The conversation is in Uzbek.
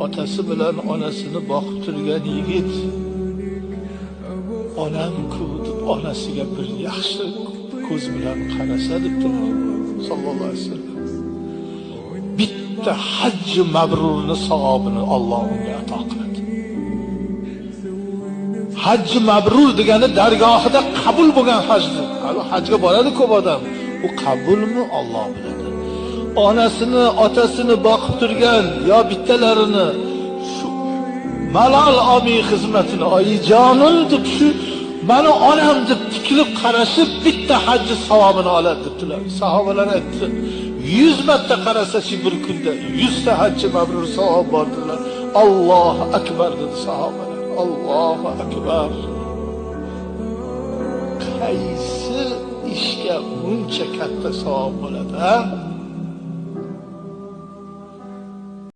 Otasi bilan onasini boqib turgan yigit onam-ku deb onasiga bir yaxshi ko'z bilan qarasa debdilar sallallohu alayhi vasallam. Bitta hajji mabrurni savobini Alloh unga ato qiladi. Hajji mabrur degani dargohida qabul bo'lgan hajdir. Hajga boradi ko'p odam. U qabulmi Alloh biladi. Onasini, otasini boqib turgan yo bittalarini shu malol olmay xizmatini, oyijonim deb shu mani onam deb tikilib qarashib bitta hajji savobini oladi debdilar. Sahobalar aytdi, 100 marta qarasa-chi bir kunda 100 ta hajji mabrur savob bor dedilar. Allohu akbar dedi sahobalar. Allohu akbar. Qaysi ishga buncha katta savob bo'ladi, ha?